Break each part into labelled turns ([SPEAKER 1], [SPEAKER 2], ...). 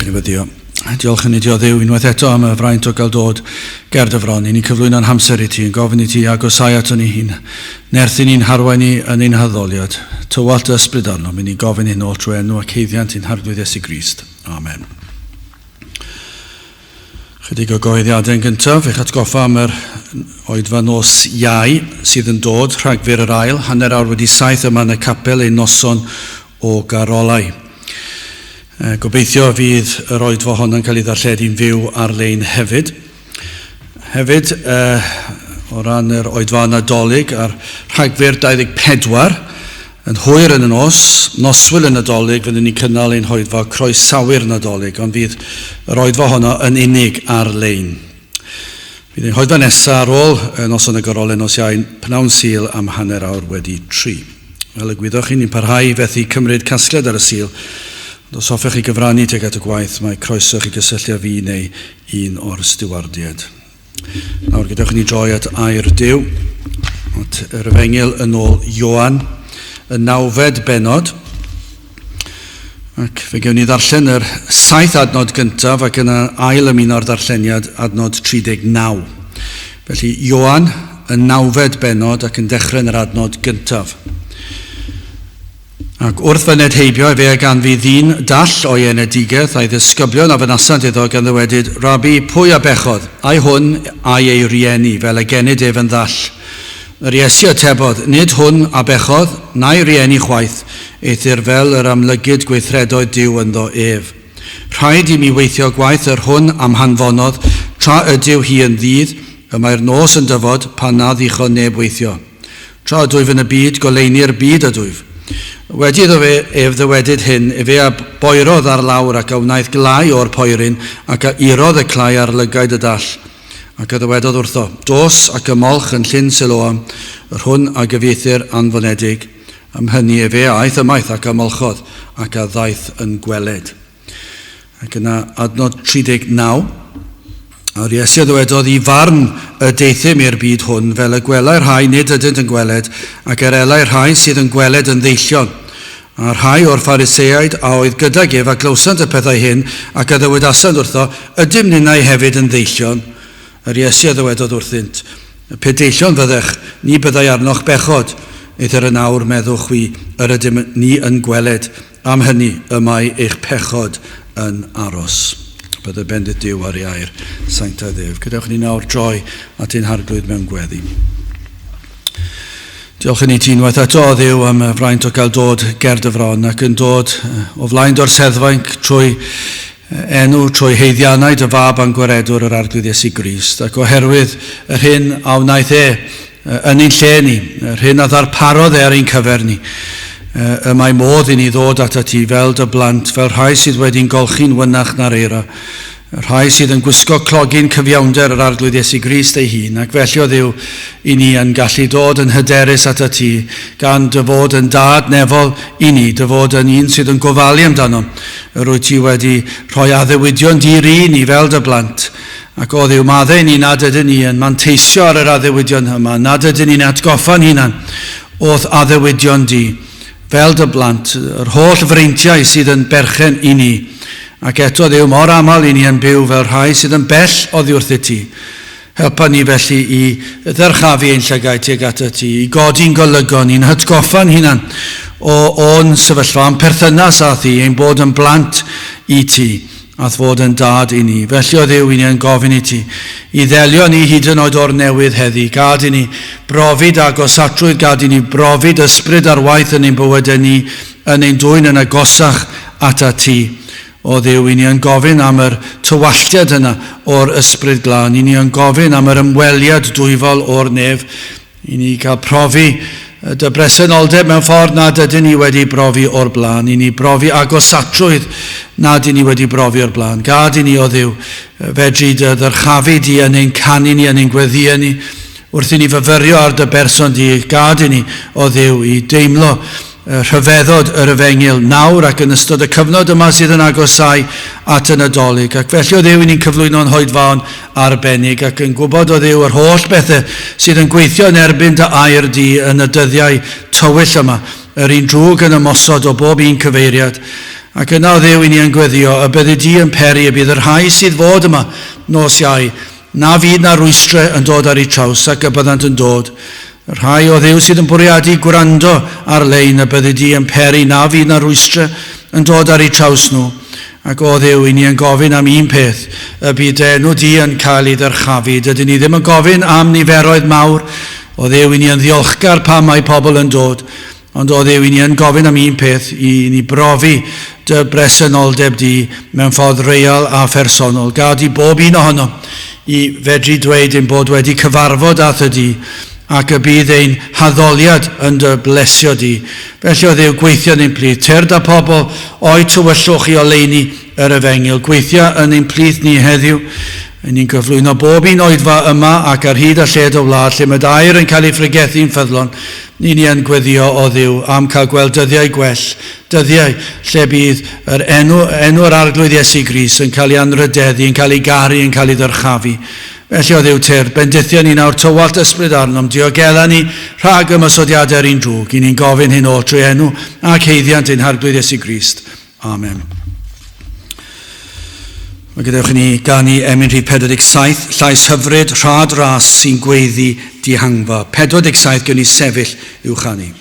[SPEAKER 1] Gadewch i ni weddio. Diolch yn ni dio Dduw unwaith eto am y fraint o gael dod ger dy fron. I ni'n cyflwyno'n hamser i ti, yn gofyn i ti agosau ato ni hi'n nerthu ni'n harwain ni yn ein haddoliad. Tywallt dy ysbryd arnom, i ni'n gofyn hyn oll trwy enw ac haeddiant ein Harglwydd Iesu Grist. Amen. Chydig o gyhoeddiadau yn gyntaf, eich atgoffa am yr oedfa nos Iau sydd yn dod, Rhagfyr yr ail, 7:30 yma yn y capel ein noson o garolau. Gobeithio fydd yr oedfa hon yn cael ei ddarlledu'n fyw ar-lein hefyd. Hefyd, o ran yr oedfa Nadolig ar Rhagfyr 24, Yn hwyr yn y nos, noswyl y Nadolig, fyddwn ni'n cynnal ein hoedfa Croesawu'r Nadolig, ond fydd yr oedfa honno yn unig ar-lein. Bydd ein hoedfa nesaf ar ôl y noson y Gorole nos Iau, pnawn Sul am 3:30. Fel y gwyddoch chi, ni'n parhau i fethu cymryd casgliad ar y Sul, ond os hoffech chi gyfrannu tuag at y gwaith, mae croeso i chi gysylltu â fi neu un o'r stiwardiaid. Nawr gadewch i ni droi at air Duw, at yr Efengyl yn ôl Ioan, y nawfed bennod. Ac fe gewn ni ddarllen yr saith adnod gyntaf ac yna ail ymuno'r darlleniad adnod 39. Felly Ioan, y nawfed bennod ac yn dechrau yn yr adnod gyntaf. Ac wrth fyned heibio efe a ganfu ddyn dall o'i enedigaeth, a'i ddisgyblion a fynasant iddo, gan ddywedyd, Rabbi, pwy a bechodd, ai hwn ai ei rieni, fel y genid ef yn ddall? Yr Iesu atebodd, Nid hwn a bechodd, na'i rieni chwaith, eithr fel yr amlygid gweithredoedd Duw ynddo ef. Rhaid i mi weithio gwaith yr hwn a'm hanfonodd, tra ydyw hi yn ddydd, y mae'r nos yn dyfod, pan na ddichon neb weithio. Tra ydwyf yn y byd, goleuni'r byd ydwyf. Wedi iddo fe ef ddywedyd hyn, efe a boerodd ar lawr ac a wnaeth glai o'r poeryn, ac a irodd y clai ar lygaid y dall. Ac a ddywedodd wrtho, Dos ac ymolch yn llyn Siloam, yr hwn a gyfieithir anfonedig. Am hynny efe a aeth ymaith ac a ymolchodd, ac a ddaeth yn gweled. Ac yna adnod 39, A'r Iesu a ddywedodd, I farn y deuthum i'r byd hwn, fel y gwelai'r rhai nid ydynt yn gweled, ac er elai'r rhai sydd yn gweled yn ddeillion. A rhai o'r Phariseaid a oedd gydag ef a glywsant y pethau hyn, ac a ddywedasant wrtho, Ydym ninnau hefyd yn ddeillion? Yr Iesu a ddywedodd wrthynt, Pe deillion fyddech, ni byddai arnoch bechod, eithr yn awr meddwch chwi, yr ydym ni yn gweled, Am hynny y mae eich pechod yn aros. Byddai bendith Duw ar ei air sanctaidd ef. Gadewch ni nawr droi at ein Harglwydd mewn gweddi. Diolch i ni ti unwaith eto, o Dduw, am y fraint o gael dod ger dy fron ac yn dod o flaen dy orseddfainc trwy enw, trwy haeddiannau dy fab a'n gwaredwr yr Arglwydd Iesu Grist, ac oherwydd yr hyn a wnaeth e yn ein lle ni, yr hyn a ddarparodd e ar ein cyfer ni, y mae modd i ni ddod atat ti fel dy blant, fel rhai sydd wedi'n golchi'n wynach na'r eira, rhai sydd yn gwisgo clogyn cyfiawnder yr Arglwydd Iesu Grist ei hun, ac felly, o Dduw, i ni yn gallu dod yn hyderus atat ti, gan dy fod yn dad nefol i ni, dy fod yn un sydd yn gofalu amdanom, yr wyt ti wedi rhoi addewidion di-ri i ni fel dy blant, ac o Dduw, maddau i ni nad ydyn ni yn manteisio ar yr addewidion yma, nad ydyn ni'n atgoffa'n hunan o'th addewidion di, fel dy blant, yr holl freintiau sydd yn berchen i ni, ac eto, Dduw, mor aml i ni yn byw fel rhai sydd yn bell oddi wrthyt ti. Helpa ni felly i ddyrchafu ein llygaid tuag atat ti, i godi'n golygon, i'n hatgoffa'n hunan o o'n sefyllfa, a'n perthynas â thi, ein bod yn blant i ti, a'th fod yn dad i ni. Felly, o Dduw, i ni yn gofyn i ti, i ddelio ni hyd yn oed o'r newydd heddi. Gad i ni brofi dy agosatrwydd, gad i ni brofi dy ysbryd ar waith yn ein bywydau ni, yn ein dwyn yn agosach atat ti. O Dduw, i ni yn gofyn am yr tywalltiad yna o'r Ysbryd Glân. I ni yn gofyn am yr ymweliad dwyfol o'r nef. I ni gael profi dy bresenoldeb mewn ffordd nad ydyn ni wedi brofi o'r blaen. I ni brofi agosatrwydd nad i ni wedi brofi o'r blaen. Gad i ni, o Dduw, fedru dy ddyrchafu di yn ein canu ni, yn ein gweddïau ni, wrth i ni fyfyrio ar dy berson di. Gad i ni, o Dduw, i deimlo rhyfeddod yr Efengyl nawr ac yn ystod y cyfnod yma sydd yn agosáu at y Nadolig. Ac felly o Dduw, i ni'n cyflwyno'n hoedfaon arbennig ac yn gwybod o Dduw yr holl bethau sydd yn gweithio yn erbyn dy air di yn y dyddiau tywyll yma, yr un drwg yn ymosod o bob un cyfeiriad. Ac yna o Dduw i ni yn gweddio y byddi di yn peri y bydd y rhai sydd fod yma nos Iau, na fydd na rwystre yn dod ar eu traws ac y byddant yn dod. Y rhai o Dduw sydd yn bwriadu gwrando ar-lein y byddi di yn peri na fydd na rwystre yn dod ar eu traws nhw. Ac o Dduw, i ni yn gofyn am un peth, y bydd dy enw di yn cael ei ddyrchafu. Dydyn ni ddim yn gofyn am niferoedd mawr. O Dduw, i ni yn ddiolchgar pam mae pobl yn dod. Ond o Dduw, i ni yn gofyn am un peth, i ni brofi dy bresenoldeb di mewn ffordd real a phersonol. Gad i bob un ohonom i fedru dweud ein bod wedi cyfarfod â thy di ac y bydd ein haddoliad yn dy blesio di. Felly o Dduw, gweithio yn ein plith. Tyrd â pobl o'u tywyllwch i oleuni yr efengyl. Gweithio yn ein plith ni heddiw. Yn ni'n gyflwyno bob un oedfa yma ac ar hyd a lled y wlad lle mae dy air yn cael ei phregethu'n ffyddlon. Ni ni yn gweddio o Dduw am cael gweld dyddiau gwell, dyddiau lle bydd yr enw, enw yr Arglwydd Iesu Grist yn cael ei anrhydeddu, yn cael ei garu, yn cael ei ddyrchafu. Felly o Dduw tyrd, bendithia ni nawr, tywallt ysbryd arnom, diogela ni rhag ymosodiadau'r un drwg. I ni'n gofyn hyn oll trwy enw ac haeddiant ein Harglwydd Iesu Grist. Amen. Mae gadewch i ni ganu emyn rhif 47, llais hyfryd, rhad ras sy'n gweiddi dihangfa. 47, gewn ni sefyll i'w chanu.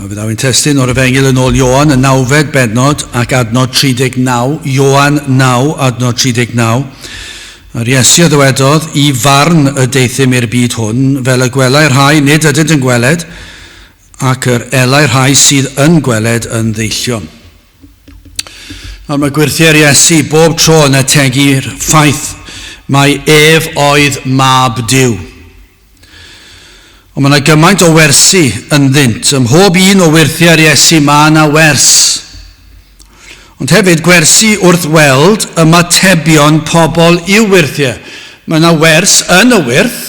[SPEAKER 1] Wel, fe ddaw ein testun o'r Efengyl yn ôl Ioan, y nawfed bennod ac adnod 39, Ioan 9, adnod 39. A'r Iesu a ddywedodd, I farn y deuthum i'r byd hwn, fel y gwelai rhai nid ydynt yn gweled, ac yr elai rhai sydd yn gweled yn ddeillion. Nawr mae gwyrthiau'r Iesu bob tro yn ategu'r ffaith mai ef oedd mab Duw. Ond mae yna gymaint o wersi ynddynt. Ym mhob un o wyrthiau'r Iesu mae yna wers. Ond hefyd gwersi wrth weld ymatebion pobl i'w wyrthiau. Mae yna wers yn y wyrth,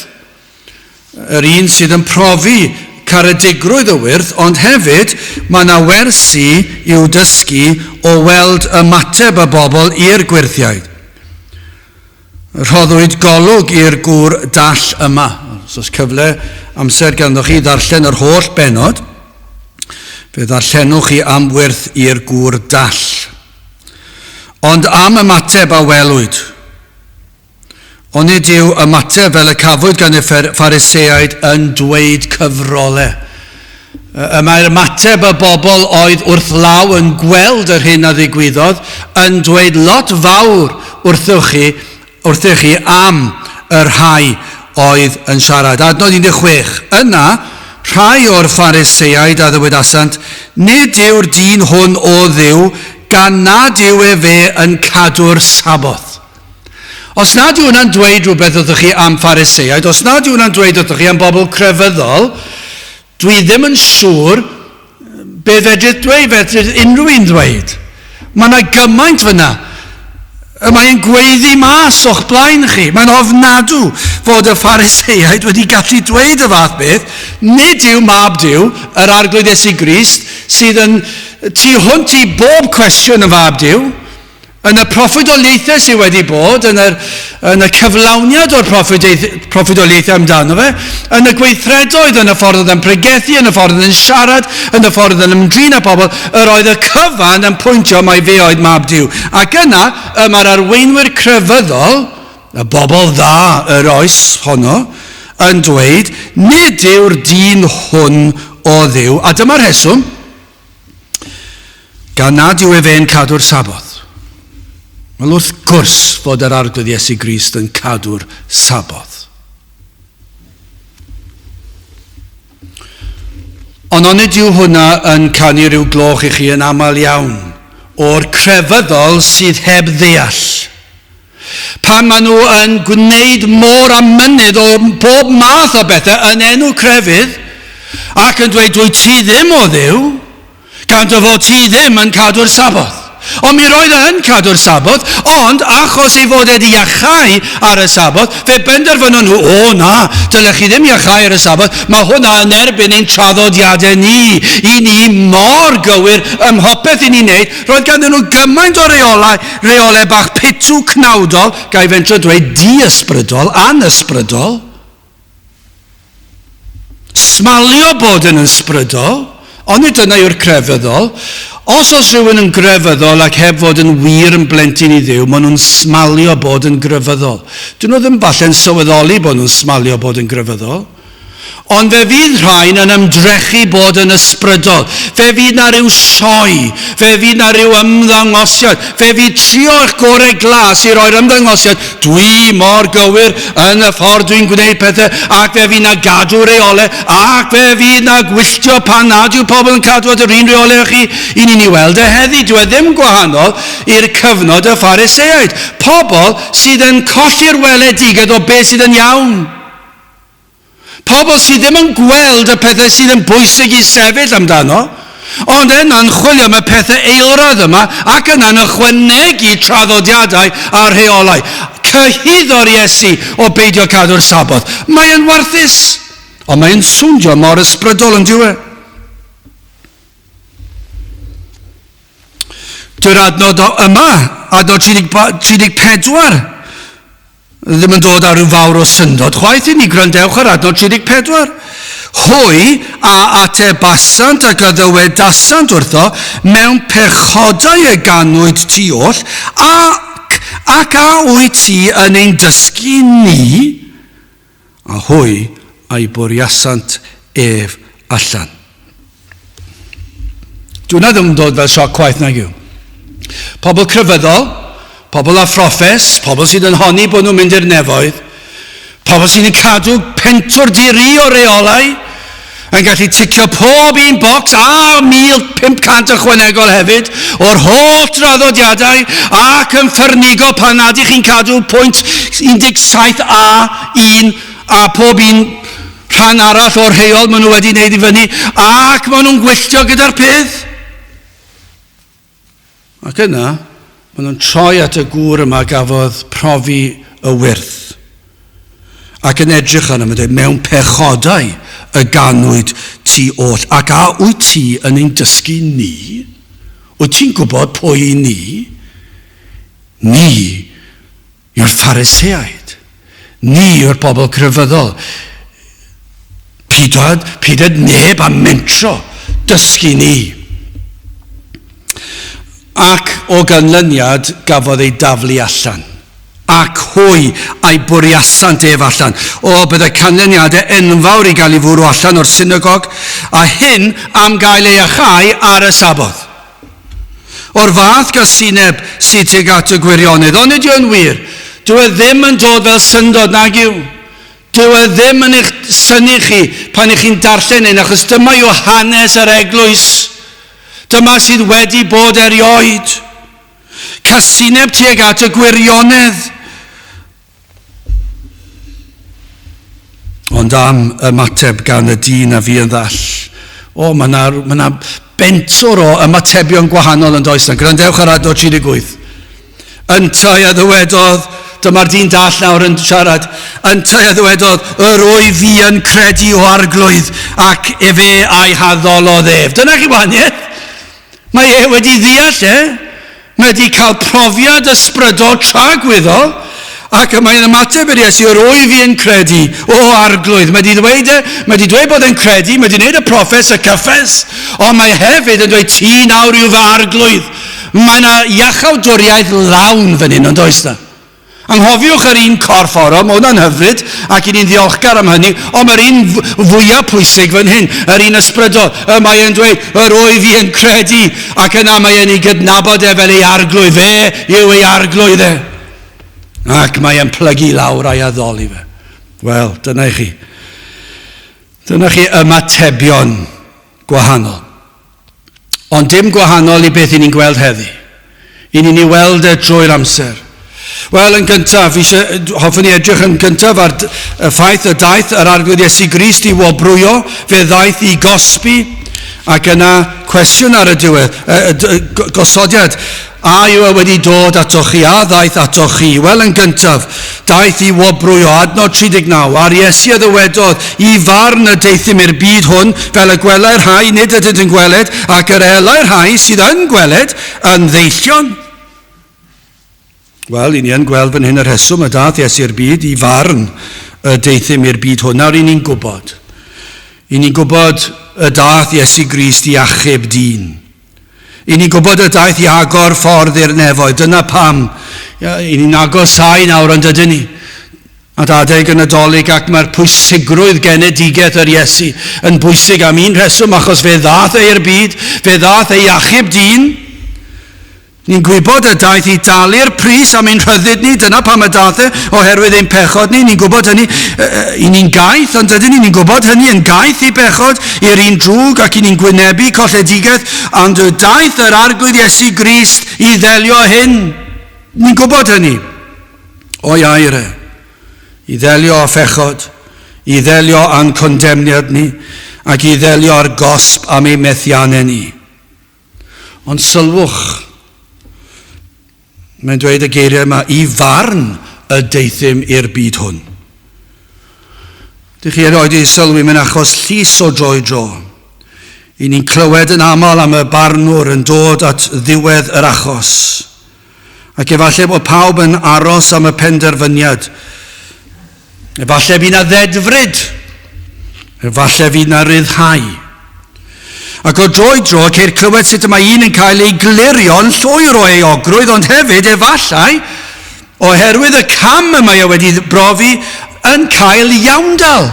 [SPEAKER 1] yr un sydd yn profi caredigrwydd y wyrth, ond hefyd mae yna wersi i'w dysgu o weld ymateb y bobl i'r gwyrthiau. Rhoddwyd golwg i'r gŵr dall yma. Os oes cyfle, amser ganddoch chi ddarllen yr holl bennod, fe ddarllenwch chi am wyrth i'r gŵr dall. Ond am ymateb a welwyd. Onid yw ymateb fel y cafwyd gan y Phariseaid yn dweud cyfrole? Y mae'r ymateb y bobl oedd wrth law yn gweld yr hyn a ddigwyddodd yn dweud lot fawr wrthych chi, wrthych chi am y rhai oedd yn siarad. Adnod 16. Yna, rhai o'r Phariseaid a ddywedasant, Nid yw'r dyn hwn o Dduw, gan nad yw efe yn cadw'r Saboth. Os nad yw hwnna'n dweud rhywbeth wrthych chi am Phariseaid, os nad yw hwnna'n dweud wrthych chi am bobl crefyddol, dwi ddim yn siŵr be fedrith dweud, fedrith unrhyw un ddweud. Mae yna gymaint fyna. Y mae'n gweiddi mas o'ch blaen chi. Mae'n ofnadw fod y Phariseaid wedi gallu dweud y fath beth. Nid yw Mab Duw, yr Arglwydd Iesu Grist, sydd yn tu hwnt i bob cwestiwn yn Fab Duw, Yn y proffwydoliaethau sydd wedi bod, yn, yr, yn y cyflawniad o'r proffwydoliaethau amdano fe, yn y gweithredoedd, yn y ffordd oedd yn pregethu, yn y ffordd oedd yn siarad, yn y ffordd oedd yn ymdrin â pobl, yr oedd y cyfan yn pwyntio mai fe oedd Mab Duw. Ac yna, y mae'r arweinwyr crefyddol, y bobl dda yr oes honno, yn dweud, nid yw'r dyn hwn o Dduw. A dyma'r rheswm, Gan nad yw ef e'n cadw'r Saboth. Wel, wrth gwrs fod yr Arglwydd Iesu Grist yn cadw'r Saboth. Ond onid yw hwnna yn canu rhyw gloch i chi yn aml iawn o'r crefyddol sydd heb ddeall? Pan maen nhw yn gwneud môr a mynydd o bob math o bethau yn enw crefydd, ac yn dweud dwyt ti ddim o Dduw, gan dy fod ti ddim yn cadw'r Saboth. Ond mi roedd e yn cadw'r Saboth, ond achos ei fod e wedi iachau ar y Saboth, fe benderfynon nhw, o na, dylech chi ddim iachau ar y Saboth, mae hwnna yn erbyn ein traddodiadau ni. I ni mor gywir ym mhopeth i ni'n neud. Roedd ganddyn nhw gymaint o reolau, Rheolau bach pitw cnawdol, ga i fentro dweud di-ysbrydol, anysbrydol. Smalio bod yn ysbrydol, onid dyna yw'r crefyddol. Os oes rhywun yn grefyddol ac heb fod yn wir yn blentyn i Dduw, maen nhw'n smalio bod yn grefyddol. Dyn nhw ddim falle'n sylweddoli bod nhw'n smalio bod yn grefyddol. Ond fe fydd rhain yn ymdrechu bod yn ysbrydol. Fe fydd 'na ryw sioe. Fe fydd 'na ryw ymddangosiad. Fe fydd trio eich gorau glas i roi'r ymddangosiad, dwi mor gywir yn y ffordd dwi'n gwneud pethau, ac fe fydd 'na gadw reolau, ac fe fydd 'na gwylltio pan nad yw pobl yn cadw at yr un reolau â chi. I ni'n ei weld e heddi, dyw e ddim gwahanol i'r cyfnod y Phariseaid. Pobl sydd yn colli'r weledigaeth o beth sydd yn iawn. Pobl sydd ddim yn gweld y pethau sydd yn bwysig i sefyll amdano, ond yna'n chwilio am y pethau eilradd yma ac yna'n ychwanegu traddodiadau a rheolau. Cyhuddo'r Iesu o beidio cadw'r Saboth. Mae e'n warthus, ond mae'n swndio mor ysbrydol yn dyw e? Dyw'r adnod yma, adnod 34, Ddim yn dod â rhyw fawr o syndod chwaith i ni, gwrandewch ar adnod 34. Hwy a atebasant ac a ddywedasant wrtho, mewn pechodau y ganwyd ti oll, ac, ac a wyt ti yn ein dysgu ni? A hwy a'i bwriasant ef allan. Dwi'n ddim yn dod fel sioc chwaith nag yw. Pobl crefyddol, pobl â phroffes, pobl sydd yn honni bod nhw'n mynd i'r nefoedd, pobl sydd yn cadw pentwr di-ri o reolau, yn gallu ticio pob un bocs a 1,500 ychwanegol hefyd o'r holl draddodiadau ac yn ffyrnigo pan nad ych chi'n cadw pwynt 17a 1 a pob un rhan arall o'r rheol maen nhw wedi wneud i fyny ac maen nhw'n gwylltio gyda'r peth. Ac yna, maen nhw'n troi at y gŵr yma gafodd profi y wyrth. Ac yn edrych arno, mae'n dweud, mewn pechodau y ganwyd ti oll, ac a wyt ti yn ein dysgu ni? Wyt ti'n gwybod pwy i ni? Ni yw'r Phariseaid. Ni yw'r bobl crefyddol. Pidod, pidod neb a mentro dysgu ni. Ac o ganlyniad gafodd ei daflu allan. Ac hwy a'i bwriasant ef allan. O, byddai canlyniadau enfawr i gael ei fwrw allan o'r synagog, a hyn am gael ei achau ar y Saboth. O'r fath gasineb sydd tuag at y gwirionedd. Ond ydy o'n wir? Dyw e ddim yn dod fel syndod, nag yw? Dyw e ddim yn eich synnu chi pan ych chi'n darllen hyn, achos dyma yw hanes yr eglwys. Dyma sydd wedi bod erioed. Casineb tuag at y gwirionedd. Ond am ymateb gan y dyn a fi yn ddall. O, mae yna ma na bentwr o ymatebion gwahanol yn does na. Gwrandewch ar adnod 38. Yntau a ddywedodd, dyma'r dyn dall nawr yn siarad, yntau a ddywedodd, yr wyf fi yn credu o arglwydd, ac efe a'i haddolodd ef. Dyna chi wahaniaeth. Mae e wedi ddeall e. Mae wedi cael profiad ysbrydol tragwyddol, ac y mae'n ymateb i'r Iesu, yr wyf i yn credu, o arglwydd. Mae wedi dweud e, mae wedi dweud bod e'n credu, mae wedi gwneud y proffes, y cyffes, ond mae hefyd yn dweud, ti nawr yw fy arglwydd. Mae yna iachawdwriaeth lawn fan hyn, ond oes na? Anghofiwch yr un corfforol, mae hwnna'n hyfryd, ac i ni'n ddiolchgar am hynny, ond mae'r un fwyaf pwysig fan hyn, yr un ysbrydol, y mae e'n dweud, yr wyf i yn credu, ac yna mae e'n ei gydnabod e fel ei arglwydd, fe yw ei arglwydd e. Ac mae e'n plygu lawr a'i addoli fe. Wel, dyna i chi. Dyna chi ymatebion gwahanol. Ond dim gwahanol i beth i ni'n gweld heddi. I ni'n ei weld e drwy'r amser. Wel, yn gyntaf, eisiau, hoffwn i edrych yn gyntaf ar y ffaith y daeth yr Arglwydd Iesu Grist i wobrwyo, fe ddaeth i gosbi, ac yna cwestiwn ar y diwedd, gosodiad, A yw e wedi dod atoch chi? A ddaeth atoch chi? Wel, yn gyntaf, daeth i wobrwyo, adnod 39, a'r Iesu a ddywedodd, I farn y deuthum i'r byd hwn, fel y gwelai'r rhai nid ydynt yn gweled, ac yr elai'r rhai sydd yn gweled yn ddeillion. Wel, i ni yn gweld fan hyn y rheswm y daeth Iesu i'r byd, i farn y deuthum i'r byd hwn. Nawr, i ni'n gwybod. I ni'n gwybod y daeth Iesu Grist i achub dyn. I ni'n gwybod y daeth i agor ffordd i'r nefoedd. Dyna pam i ni'n agosáu nawr ond ydyn ni. At adeg y Nadolig ac mae'r pwysigrwydd genedigaeth yr Iesu yn bwysig am un rheswm achos fe ddaeth e i'r byd, fe ddaeth e i achub dyn. Ni'n gwybod y daeth i dalu'r pris am ein rhyddid ni, dyna pam y daeth e, oherwydd ein pechod ni, ni'n gwybod hynny, i ni'n gaeth, ond ydyn ni, ni'n gwybod hynny, yn gaeth i bechod, i'r un drwg ac i ni'n gwynebu colledigaeth, ond y daeth yr Arglwydd Iesu Grist i ddelio hyn. Ni'n gwybod hynny. O'i air e. I ddelio â phechod, i ddelio â'n condemniad ni, ac i ddelio â'r gosb am ei methiannau ni. Ond sylwch, mae'n dweud y geiriau yma, i farn y deuthum i'r byd hwn. Dych chi erioed wedi sylwi mewn achos llys o dro i dro? I ni'n clywed yn aml am y barnwr yn dod at ddiwedd yr achos. Ac efallai bod pawb yn aros am y penderfyniad. Efallai fydd na ddedfryd. Efallai fydd na ryddhau. Ac o dro i dro ceir clywed sut y mae un yn cael ei glirio'n llwyr o euogrwydd, ond hefyd efallai, oherwydd y cam y mae e wedi brofi, yn cael iawndal.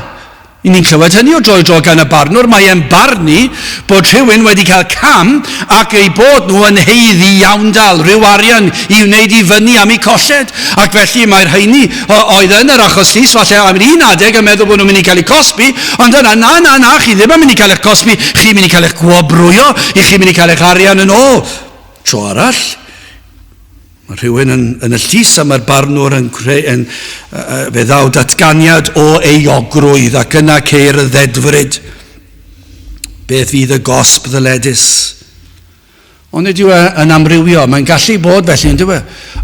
[SPEAKER 1] I ni'n clywed hynny o dro i dro gan y barnwr, mae e'n barnu bod rhywun wedi cael cam ac eu bod nhw yn haeddu iawndal, rhyw arian i wneud i fyny am eu colled. Ac felly mae'r rheini oedd yn yr achos llys falle am un adeg yn meddwl bod nhw'n mynd i cael eu cosbi, ond yna, na, na, na, chi ddim yn mynd i cael eich cosbi, chi'n mynd i cael eich gwobrwyo, i chi'n mynd i cael eich arian yn ôl. Tro arall, Mae rhywun yn, yn y llys a mae'r barnwr yn creu, yn, uh, fe ddaw datganiad o euogrwydd ac yna ceir y ddedfryd. Beth fydd y gosb ddyledus? Ond nid yw e yn amrywio, mae'n gallu bod felly, yn dyw e?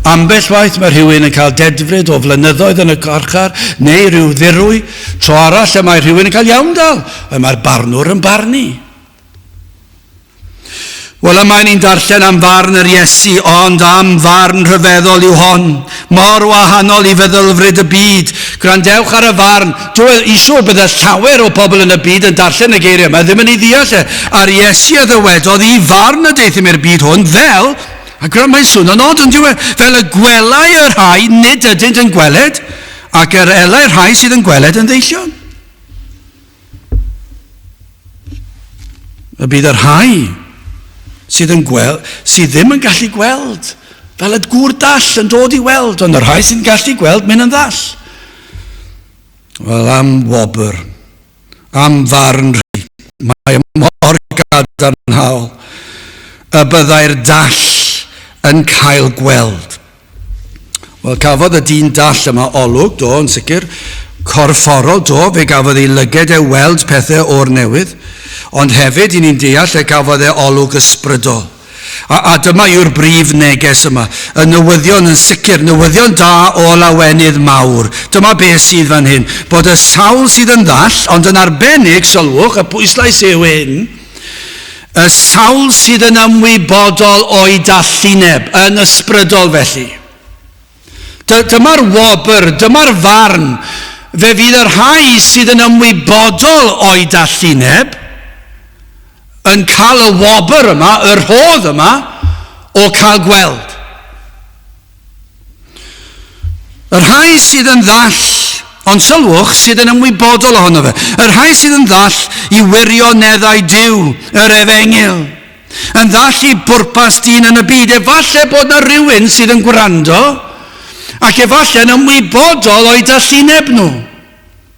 [SPEAKER 1] Ambell waith mae rhywun yn cael dedfryd o flynyddoedd yn y carchar neu rhyw ddirwy, tro arall y mae rhywun yn cael iawndal, y mae'r barnwr yn barnu. Wel, y mae ni'n darllen am farn yr Iesu, ond am farn rhyfeddol yw hon, mor wahanol i feddylfryd y byd. Gwrandewch ar y farn. Dwi i siŵr bydde llawer o pobl yn y byd yn darllen y geiriau yma ddim yn ei ddeall e. A'r Iesu a ddywedodd i farn y deuthum i'r byd hwn fel, a gwrand, mae'n swnio'n od, ond yw e, fel y gwelai y rhai nid ydynt yn gweled, ac yr elai'r rhai sydd yn gweled yn ddeillion. Y bydd y rhai sydd yn gweld, sydd ddim yn gallu gweld, fel y gŵr dall yn dod i weld, ond y rhai sy'n gallu gweld mynd yn ddall. Wel, am wobr, am farn rhy, mae mor gadarnhaol y byddai'r dall yn cael gweld. Wel, cafodd y dyn dall yma olwg, do, yn sicr, corfforol, do, fe gafodd ei lyged e weld pethau o'r newydd, ond hefyd, i ni'n deall, e gafodd e olwg ysbrydol. A, a dyma yw'r brif neges yma. Y newyddion yn sicr, newyddion da o lawenydd mawr. Dyma beth sydd fan hyn. Bod y sawl sydd yn ddall, ond yn arbennig, sylwch, y pwyslais yw hyn, Y sawl sydd yn ymwybodol o'i dallineb, yn ysbrydol felly. Dyma'r wobr, dyma'r farn. Fe fydd y rhai sydd yn ymwybodol o'i dallineb yn cael y wobr yma, y rhodd yma, o cael gweld. Y rhai sydd yn ddall, ond sylwch, sydd yn ymwybodol ohono fe. Y rhai sydd yn ddall i wirioneddau Duw, yr efengyl. Yn ddall i bwrpas dyn yn y byd. Efallai bod na rhywun sydd yn gwrando ac efallai yn ymwybodol o'i dallineb nhw.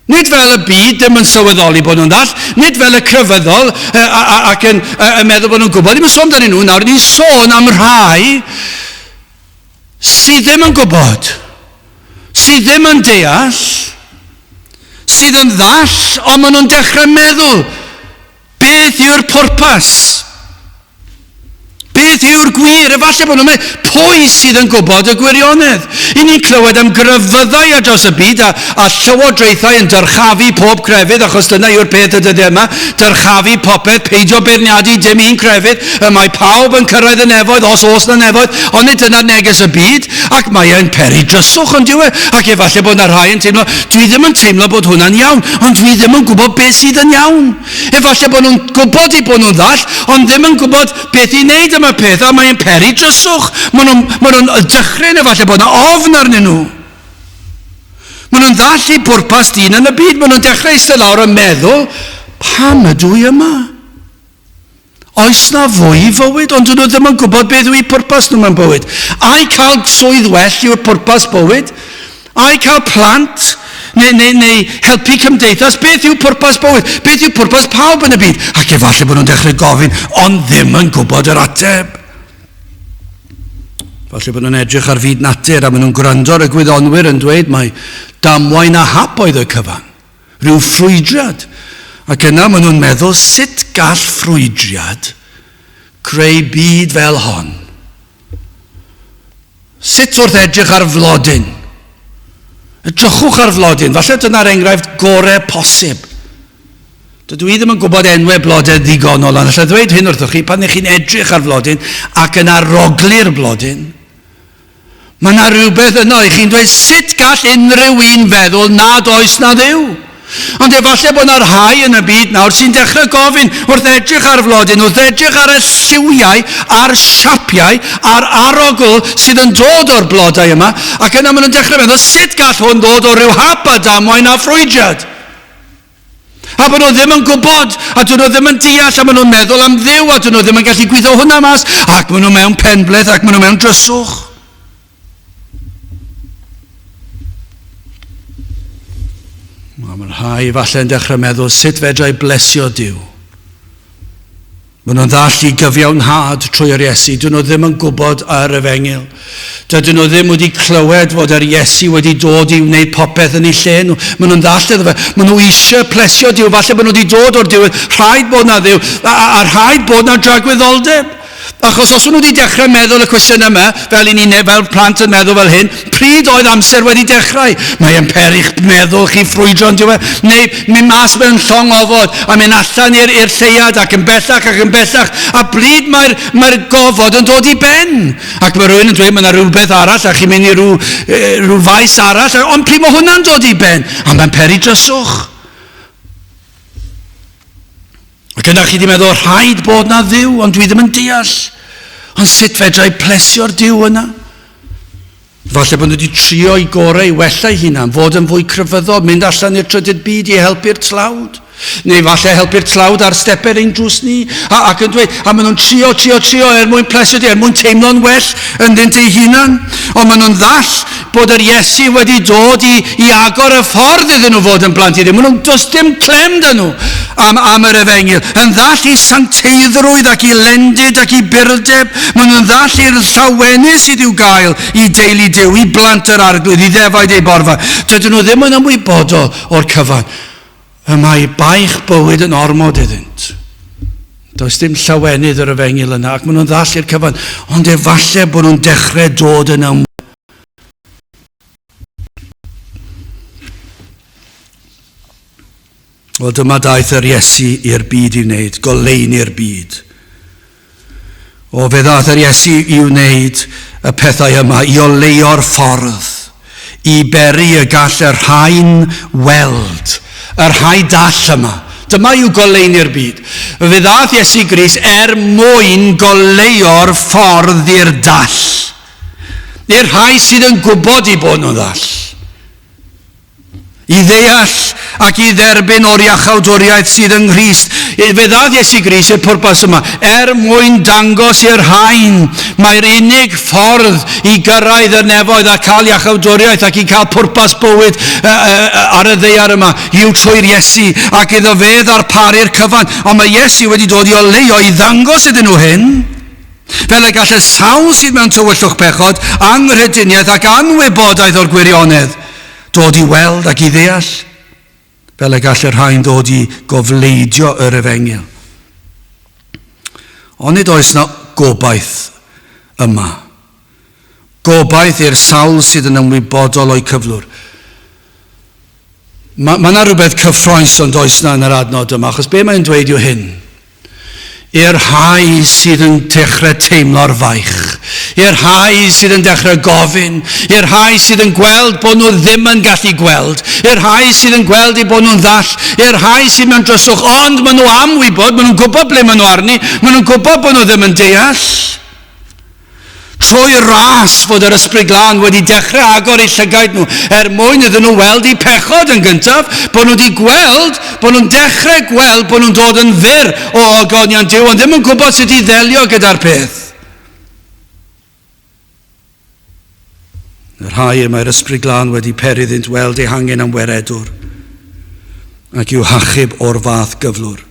[SPEAKER 1] Nid fel y byd ddim yn sylweddoli bod nhw'n ddall, nid fel y crefyddol ac yn, yn meddwl bod nhw'n gwybod. Ddim yn sôn amdanyn nhw nawr, ni'n sôn am rhai sydd ddim yn gwybod, sydd ddim yn deall, sydd yn ddall, ond maen nhw'n dechrau meddwl, beth yw'r pwrpas? Beth yw'r gwir? Efallai bod nhw'n meddwl, pwy sydd yn gwybod y gwirionedd? I ni'n clywed am grefyddau ar draws y byd a, a llywodraethau yn dyrchafu pob crefydd, achos dyna yw'r peth y dyddiau yma, dyrchafu popeth, peidio beirniadu dim un crefydd, y mae pawb yn cyrraedd y nefoedd, os oes na nefoedd, ond nid dyna neges y byd, ac mae e'n peri dryswch, ond yw e? Ac efallai bod na rhai yn teimlo, dwi ddim yn teimlo bod hwnna'n iawn, ond dwi ddim yn gwybod beth sydd yn iawn. Efallai bod nhw'n gwybod eu bod nhw'n ddall, ond ddim yn gwybod beth i wneud am y peth, a mae'n peri dryswch. Maen nhw'n ma nhw dychryn, efallai bod yna ofn arnyn nhw. Maen nhw'n ddall i bwrpas dyn yn y byd. Maen nhw'n dechrau eistedd lawr yn meddwl, pam ydw i yma? Oes na fwy i fywyd? Ond dyn nhw ddim yn gwybod beth yw eu pwrpas nhw mewn bywyd. Ai cael swydd well yw'r pwrpas bywyd? Ai cael plant? Neu, neu, neu helpu cymdeithas? Beth yw pwrpas bywyd? Beth yw pwrpas pawb yn y byd? Ac efallai bod nhw'n dechrau gofyn, ond ddim yn gwybod yr ateb. Falle bod nhw'n edrych ar fyd natur a maen nhw'n gwrando ar y gwyddonwyr yn dweud mai damwain a hap oedd y cyfan. Rhyw ffrwydriad. Ac yna maen nhw'n meddwl sut gall ffrwydriad creu byd fel hon? Sut wrth edrych ar flodyn? Edrychwch ar flodyn, falle dyna'r enghraifft gorau posib. Dydw i ddim yn gwybod enwau blodau ddigonol, ond allai ddweud hyn wrthych chi, pan ych chi'n edrych ar flodyn ac yn arogli'r blodyn, mae yna rhywbeth yno i chi'n dweud, sut gall unrhyw un feddwl nad oes na Dduw? Ond efallai bod yna rhai yn y byd nawr sy'n dechrau gofyn wrth edrych ar flodyn, wrth edrych ar y lliwiau a'r siapiau a'r arogl sydd yn dod o'r blodau yma, ac yna maen nhw'n dechrau meddwl, sut gall hwn ddod o ryw hap a damwain a ffrwydrad? A bod nhw ddim yn gwybod, a dyn nhw ddim yn deall, a maen nhw'n meddwl am Dduw, a dyn nhw ddim yn gallu gwyddo hwnna mas, ac maen nhw mewn penbleth, ac maen nhw mewn dryswch. Mae rhai falle yn dechrau meddwl, sut fedra i blesio Duw? Maen nhw'n ddall i gyfiawnhad trwy yr Iesu. Dyn nhw ddim yn gwybod yr efengyl. Dydyn nhw ddim wedi clywed fod yr Iesu wedi dod i wneud popeth yn ei lle nhw. Maen nhw'n ddall iddo fe. Maen nhw eisiau plesio Duw. Falle bod nhw wedi dod o'r diwedd. Rhaid bod na Dduw. A, a, a rhaid bod na dragwyddoldeb. Achos os nhw wedi dechrau meddwl y cwestiynau yma, fel i ni neu fel plant yn meddwl fel hyn, pryd oedd amser wedi dechrau? Mae e'n perych meddwl chi ffrwydro yn diwedd. Neu mynd mas mewn llong ofod a mynd allan i'r i'r lleuad ac yn bellach ac yn bellach. A bryd mae'r mae gofod yn dod i ben? Ac mae rhywun yn dweud mae yna rhywbeth arall a chi'n mynd i rhyw, rhyw faes arall. Ond pryd mae hwnna'n dod i ben? A mae'n peri dryswch. Ac yna chi wedi meddwl, rhaid bod na Dduw, ond dwi ddim yn deall. Ond sut fedra i plesio'r Duw yna? Falle bod nhw wedi trio i gorau i wella eu hunan, fod yn fwy crefyddol, mynd allan i'r trydydd byd i helpu'r tlawd. Neu falle helpu'r tlawd ar stepen ein drws ni. A, ac yn dweud, a maen nhw'n trio, trio, trio er mwyn plesio di, er mwyn teimlo'n well ynddynt eu hunan. Ond maen nhw'n ddall bod yr Iesu wedi dod i, i agor y ffordd iddyn nhw fod yn blant i Dduw. Maen nhw'n, does dim clem dyn nhw am, am yr efengyl. Yn ddall i sancteiddrwydd ac i lendid ac i burdeb. Maen nhw'n ddall i'r llawenydd sydd i'w gael i deulu Duw, i blant yr arglwydd, i ddefaid ei borfa. Dydyn nhw ddim yn ymwybodol o'r cyfan. Y mae baich bywyd yn ormod iddynt. Does dim llawenydd yr efengyl yna, ac maen nhw'n ddall i'r cyfan, ond efallai bod nhw'n dechrau dod yn ym... Wel, dyma daeth yr Iesu i'r byd i wneud, goleuni'r byd. O, fe ddaeth yr Iesu i wneud y pethau yma, i oleuo'r ffordd, i beri y gall y rhain weld, y rhai dall yma. Dyma yw goleuni'r byd. Fe ddaeth Iesu Grist er mwyn goleuo'r ffordd i'r dall. I'r rhai sydd yn gwybod i bod nhw'n ddall. I ddeall ac i dderbyn o'r iachawdwriaeth sydd yng Nghrist. Fe ddaeth Iesu Grist i'r pwrpas yma, er mwyn dangos i'r rhain mai'r unig ffordd i gyrraedd y nefoedd a cael iachawdwriaeth ac i cael pwrpas bywyd ar y ddaear yma yw trwy'r Iesu ac iddo fe ddarparu'r cyfan. Ond mae Iesu wedi dod i oleuo i ddangos iddyn nhw hyn. Fel y gall y sawl sydd mewn tywyllwch pechod, anghrediniaeth ac anwybodaeth o'r gwirionedd, dod i weld ac i ddeall, fel y gall y rhain ddod i gofleidio yr efengyl. Onid oes na gobaith yma? Gobaith i'r sawl sydd yn ymwybodol o'u cyflwr. Mae yna rhywbeth cyffroes ond oes na yn yr adnod yma, achos be mae'n dweud yw hyn. I'r rhai sydd yn dechrau teimlo'r faich, i'r rhai sydd yn dechrau gofyn, i'r rhai sydd yn gweld bod nhw ddim yn gallu gweld, i'r rhai sydd yn gweld eu bod nhw'n ddall, i'r rhai sydd mewn dryswch, ond maen nhw am wybod, maen nhw'n gwybod ble maen nhw arni, maen nhw'n gwybod bod nhw ddim yn deall. Trwy ras fod yr Ysbryd Glân wedi dechrau agor eu llygaid nhw er mwyn iddyn nhw weld eu pechod yn gyntaf, bod nhw wedi gweld, bod nhw'n dechrau gweld bod nhw'n dod yn fyr o ogoniant Duw, ond ddim yn gwybod sut i ddelio gyda'r peth. Y rhai y mae'r Ysbryd Glân wedi peri iddynt weld eu hangen am weredwr ac i'w hachub o'r fath gyflwr.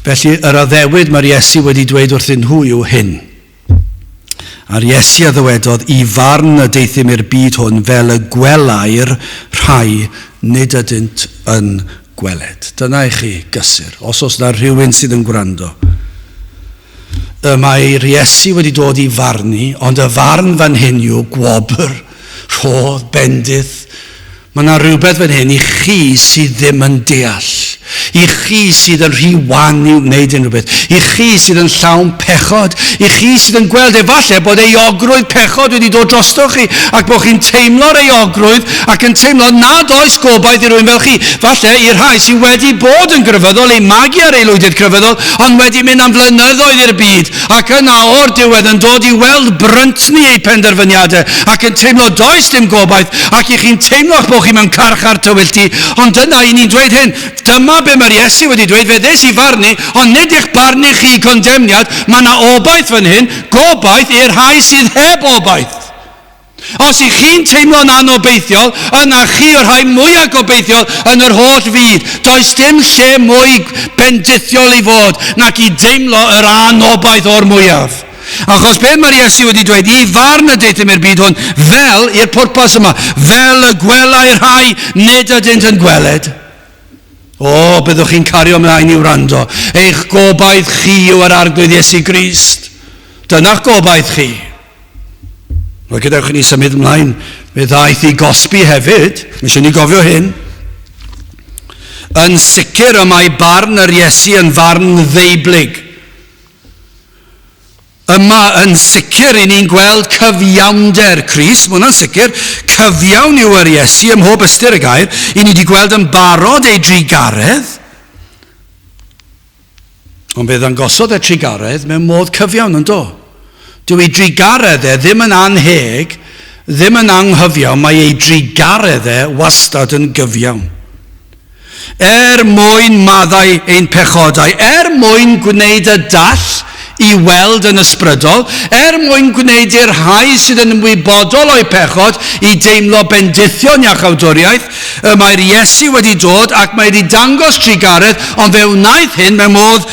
[SPEAKER 1] Felly yr addewid mae'r Iesu wedi dweud wrthyn nhw yw hyn. A'r Iesu a ddywedodd, i farn y deuthum i'r byd hwn fel y gwelai'r rhai nid ydynt yn gweled. Dyna i chi gysur, os oes na rhywun sydd yn gwrando. Y mae'r Iesu wedi dod i farnu, ond y farn fan hyn yw gwobr, rhodd, bendith. Mae yna rhywbeth fan hyn i chi sydd ddim yn deall. I chi sydd yn rhy wan i wneud unrhyw beth. I chi sydd yn llawn pechod. I chi sydd yn gweld efallai bod euogrwydd pechod wedi dod drostoch chi ac bod chi'n teimlo'r euogrwydd ac yn teimlo nad oes gobaith i rywun fel chi. Falle i'r rhai sydd wedi bod yn grefyddol, eu magu ar aelwydydd crefyddol, ond wedi mynd am flynyddoedd i'r byd ac yna o'r diwedd yn dod i weld bryntni eu penderfyniadau ac yn teimlo does dim gobaith ac i chi'n teimlo eich bod chi mewn carchar tywyll du, ond dyna i ni'n dweud hyn, dyma be mae'r Iesu wedi dweud, fe ddes i farnu, ond nid i'ch barnu chi condemniad, mae yna obaith fan hyn, gobaith i'r rhai sydd heb obaith. Os ych chi'n teimlo'n anobeithiol, yna chi yw'r rhai mwyaf gobeithiol yn yr holl fyd. Does dim lle mwy bendithiol i fod nac i deimlo yr anobaith o'r mwyaf. Achos be mae'r Iesu wedi dweud, i farn y deuthum i'r byd hwn, fel i'r pwrpas yma, fel y gwelai'r rhai nid ydynt yn gweled. O, byddwch chi'n cario ymlaen i wrando. Eich gobaith chi yw yr Arglwydd Iesu Grist. Dyna'ch gobaith chi. Wel, gadewch i ni symud ymlaen. Fe ddaeth i gosbi hefyd. Mae eisiau ni gofio hyn. Yn sicr y mae barn yr Iesu yn farn ddeublyg. Yma yn sicr i ni'n gweld cyfiawnder Crist, mae hwnna'n sicr, cyfiawn yw yr Iesu ym mhob ystyr y gair, i ni wedi gweld yn barod ei drugaredd, Ond fe ddangosodd e trugaredd mewn modd cyfiawn, yn do? Dyw ei drugaredd e ddim yn annheg, ddim yn anghyfiawn, mae ei drugaredd e wastad yn gyfiawn. Er mwyn maddau ein pechodau, er mwyn gwneud y dall i weld yn ysbrydol, er mwyn gwneud i'r rhai sydd yn ymwybodol o'u pechod i deimlo bendithion iachawdwriaeth, Y mae'r Iesu wedi dod ac mae wedi dangos trugaredd, ond fe wnaeth hyn mewn modd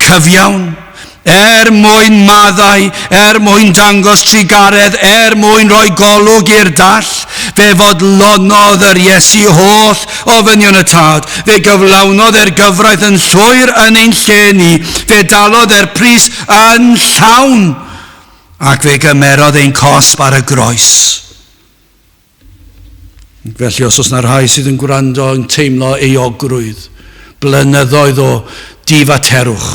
[SPEAKER 1] cyfiawn, er mwyn maddau, er mwyn dangos trugaredd, er mwyn rhoi golwg i'r dall. Fe fodlonodd yr Iesu holl ofynion y Tad. Fe gyflawnodd e'r gyfraith yn llwyr yn ein lle ni. Fe dalodd e'r pris yn llawn ac fe gymerodd ein cosb ar y groes. Felly, os oes yna rhai sydd yn gwrando yn teimlo euogrwydd, blynyddoedd o difaterwch,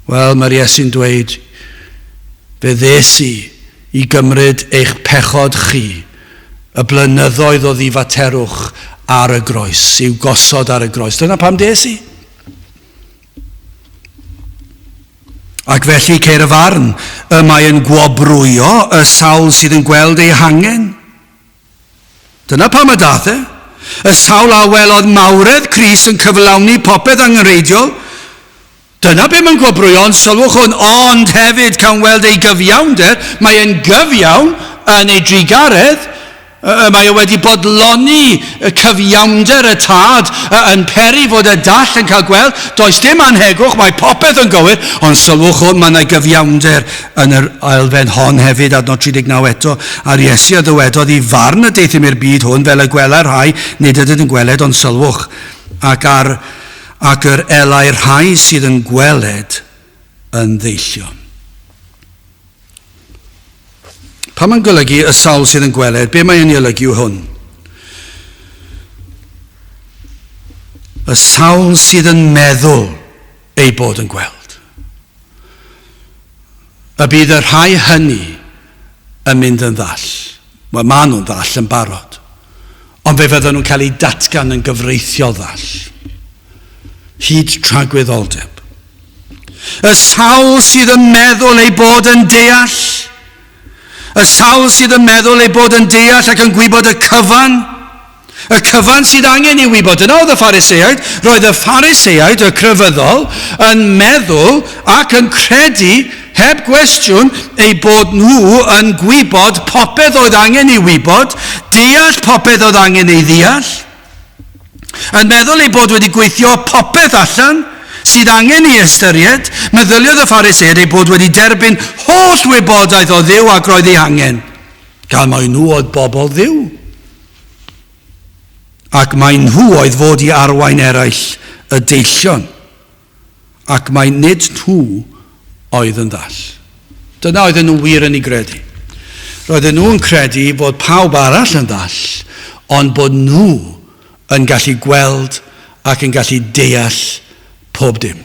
[SPEAKER 1] wel, mae'r Iesu'n dweud, fe ddes i i gymryd eich pechod chi, y blynyddoedd o ddifaterwch ar y groes, i'w gosod ar y groes. Dyna pam des i. Ac felly ceir y farn, y mae yn gwobrwyo y sawl sydd yn gweld ei hangen. Dyna pam y daeth e. Y sawl a welodd mawredd Crist yn cyflawni popeth angenrheidiol. Dyna be mae'n gwobrwyo, ond sylwch hwn, ond hefyd cawn weld ei gyfiawnder, mae e'n gyfiawn yn ei drugaredd, Y mae o wedi bodloni y cyfiawnder y Tad yn peri fod y dall yn cael gweld. Does dim anhegwch, mae popeth yn gywir, ond sylwch hwn, mae yna gyfiawnder yn yr elfen hon hefyd, adnod 39 eto. A'r Iesu a ddywedodd, i farn y deuthum i'r byd hwn, fel y gwelai'r rhai nid ydynt yn gweled, ond sylwch, ac, ar, ac yr elai'r rhai sydd yn gweled yn ddeillion. Pan mae'n golygu y sawl sydd yn gweled, be mae'n ei olygu yw hwn? Y sawl sydd yn meddwl ei bod yn gweld. Y bydd y rhai hynny yn mynd yn ddall. Wel, maen nhw'n ddall yn barod. Ond fe fydden nhw'n cael eu datgan yn gyfreithiol ddall. Hyd tragwyddoldeb. Y sawl sydd yn meddwl ei bod yn deall. Y sawl sydd yn meddwl ei bod yn deall ac yn gwybod y cyfan. Y cyfan sydd angen ei wybod. Dyna oedd y Phariseaid. Roedd y Phariseaid, y crefyddol, yn meddwl ac yn credu, heb gwestiwn, eu bod nhw yn gwybod popeth oedd angen ei wybod, deall popeth oedd angen ei ddeall. Yn meddwl ei bod wedi gweithio popeth allan sydd angen ei ystyried, meddyliodd y Phariseaid eu bod wedi derbyn holl wybodaeth o Dduw ac roedd ei hangen. Gan mai nhw oedd bobl Dduw. Ac mai nhw oedd fod i arwain eraill y deillion. Ac mai nid nhw oedd yn ddall. Dyna oedden nhw wir yn ei gredu. Roedden nhw'n credu fod pawb arall yn ddall, ond bod nhw yn gallu gweld ac yn gallu deall pob dim.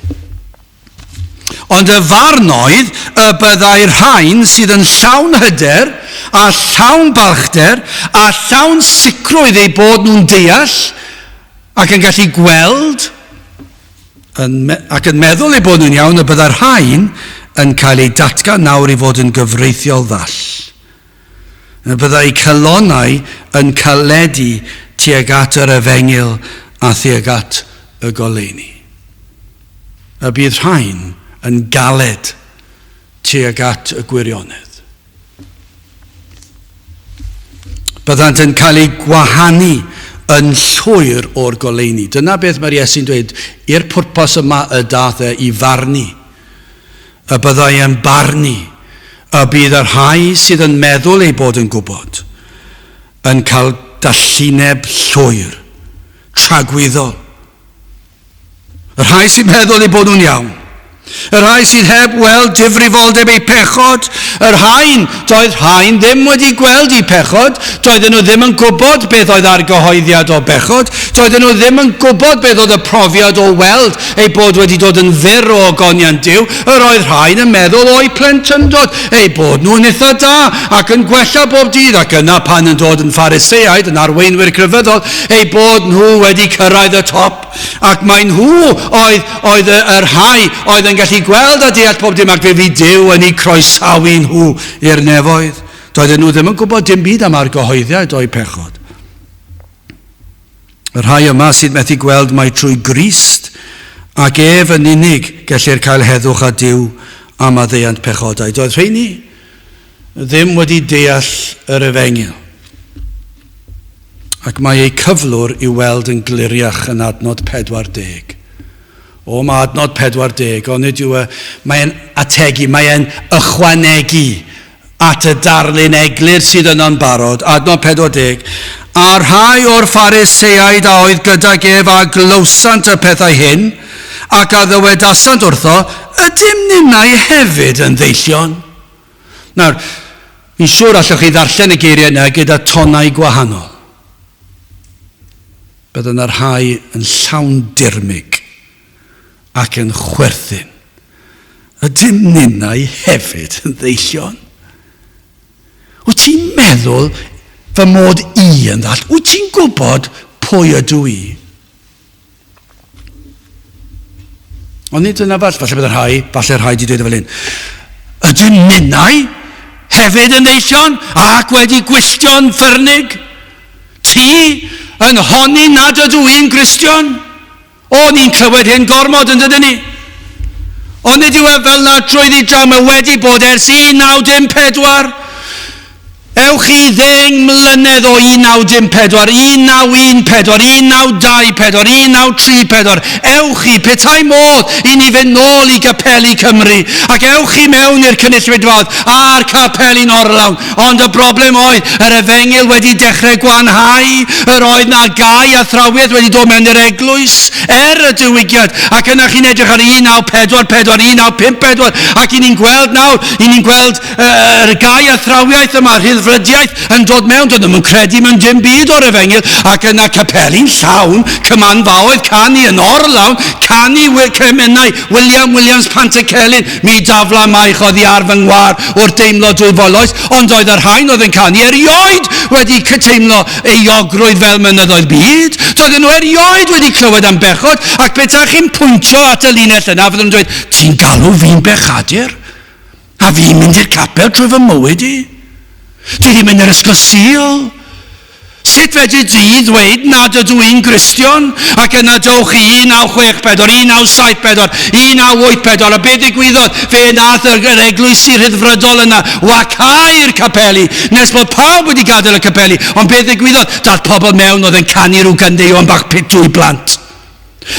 [SPEAKER 1] Ond y farn oedd y byddai'r rhain sydd yn llawn hyder a llawn balchder a llawn sicrwydd eu bod nhw'n deall ac yn gallu gweld yn, ac yn meddwl eu bod nhw'n iawn, y byddai'r rhain yn cael eu datgan nawr i fod yn gyfreithiol ddall. Y byddai calonnau yn caledu tuag at yr efengyl a thuag at y goleuni. Y bydd rhain yn galed tuag at y gwirionedd. Byddant yn cael eu gwahanu yn llwyr o'r goleuni. Dyna beth mae'r Iesu'n dweud, i'r pwrpas yma y dath e i farnu. Y byddai e'n barnu y bydd y rhai sydd yn meddwl eu bod yn gwybod yn cael dallineb llwyr, tragwyddol. Y rhai sy'n meddwl eu bod nhw'n iawn. Y rhai sydd heb weld difrifoldeb eu pechod, y rhain, doedd rhain ddim wedi gweld eu pechod, doedden nhw ddim yn gwybod beth oedd argyhoeddiad o bechod, doedden nhw ddim yn gwybod beth oedd y profiad o weld eu bod wedi dod yn fyr o ogoniant Duw, yr oedd rhain yn meddwl o'u plentyndod eu bod nhw'n eitha da ac yn gwella bob dydd, ac yna pan yn dod yn Phariseaid, yn arweinwyr crefyddol, eu bod nhw wedi cyrraedd y top, ac mai nhw oedd, oedd y, y rhai oedd yn gallu gweld a deall pob dim, ac fe fu Duw yn eu croesawu nhw i'r nefoedd. Doedden nhw ddim yn gwybod dim byd am argyhoeddiad o'u pechod. Y rhai yma sydd methu gweld mai trwy Grist ac ef yn unig gellir cael heddwch â Duw a maddeuant pechodau. Doedd rheini ddim wedi deall yr efengyl. Ac mae eu cyflwr i'w weld yn gliriach yn adnod 40. O, mae adnod 40, onid yw e, mae'n ategu, mae'n ychwanegu at y darlun eglur sydd yno'n barod, adnod 40, A rhai o'r Phariseaid a oedd gydag ef a glywsant y pethau hyn, ac a ddywedasant wrtho, Ydym ninnau hefyd yn ddeillion? Nawr, fi'n siŵr allwch chi ddarllen y geiriau yna gyda tonau gwahanol. Bydd yna rhai yn llawn dirmyg ac yn chwerthin. Ydym ninnau hefyd yn ddeillion? Wyt ti'n meddwl fy mod i yn ddall? Wyt ti'n gwybod pwy ydw i? Ond nid dyna fall, falle bydd y rhai, falle rhai di dweud fel hyn. Ydym ninnau hefyd yn ddeillion ac wedi gwylltio'n ffyrnig? Ti yn honni nad ydw i'n Gristion? O, ni'n clywed hyn gormod, yn dydyn ni? Ond nid yw e fel na drwyddi draw, mae wedi bod ers 1914. Ewch i ddeng mlynedd o 1914, 1914, 1924, 1934. Ewch i, petai modd i ni fynd nôl i gapeli Cymru, ac ewch i mewn i'r cynulleidfaoedd a'r capeli'n orlawn. Ond y broblem oedd, yr efengyl wedi dechrau gwanhau, yr oedd na gau athrawiaeth wedi dod mewn i'r eglwys er y diwygiad, ac yna chi'n edrych ar 1944, 1954, ac i ni'n gweld nawr, i ni'n gweld yr gau athrawiaeth yma, rhyddfrydiaeth yn dod mewn, dod nhw'n credu mewn dim byd o'r efengyl, ac yna capeli'n llawn, cymanfaoedd canu yn orlawn, canu cemynau William Williams Pantycelyn, Mi dafla maich oddi ar fy ngwar wrth deimlo dwyfol oes, ond oedd y rhain oedd yn canu erioed wedi cyteimlo euogrwydd fel mynyddoedd byd. Doedden nhw erioed wedi clywed am bechod, ac petai chi'n pwyntio at y linell yna, fydden nhw'n dweud, ti'n galw fi'n bechadur? A fi'n mynd i'r capel trwy fy mywyd i? Dwi ddim yn yr ysgol Sul. Sut fedri di ddweud nad ydw i'n Gristion? Ac yna dowch i 1964, 1974, 1984, a be ddigwyddodd? Fe nath yr, yr eglwysi rhyddfrydol yna wacau'r capeli, nes bod pawb wedi gadael y capeli. Ond be ddigwyddodd? Dath pobl mewn oedd yn canu rhyw gandeuon bach pitw i blant.